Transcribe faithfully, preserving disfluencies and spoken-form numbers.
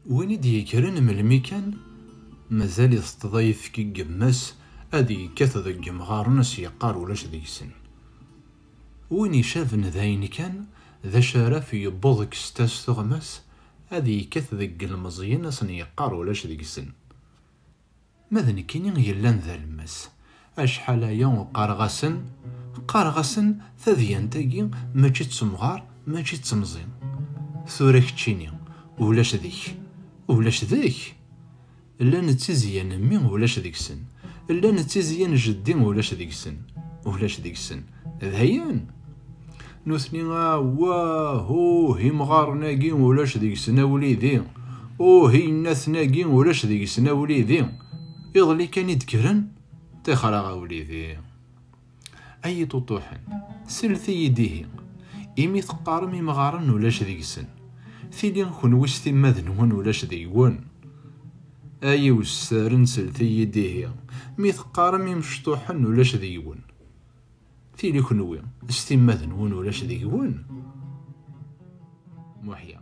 Win i d-yekkren melmi kan, mazal iteṭṭeḍ ayefki deg yemma-s, ad yekkat deg yemɣaren, a s-yeqqar ulac deg-sen. Win icaben d ayen kan, d acaraf yewweḍ kkset-as tuɣmas, ad yekkat deg yilmeẓyen, a sen-yeqqar ulac deg-sen. Ma d nekkini yellan d alemmas, acḥal aya qqareɣ-asen, qqareɣ-asen tadyant-agi mačči d temɣar, mačči d temẓi. Tura keččini, ulac deg-k, ulac deg-k. Llan d tizzya n mmi, ulac deg-sen. Llan d tizzya n jeddi, ulac deg-sen. Ulac deg-sen. Dayen. Nutni, awah, uh, imɣaren-agi ulac deg-sen a wlidi. Uh, innaten-agi ulac deg-sen a wlidi. Iḍelli kan i d-kkren, tixra a wlidi. Ay iṭuṭuḥen, slet-iyi-d ihi. Imi teqqarem imɣaren ulac deg-sen, tili kenwi s timmad-nwen ulac deg-wen. Ay iwessaren, slet-iyi-d ihi. Mi teqqarem imecṭuḥen ulac deg-wen, tili kenwi s timmad-nwen ulac deg-wen. Muḥya.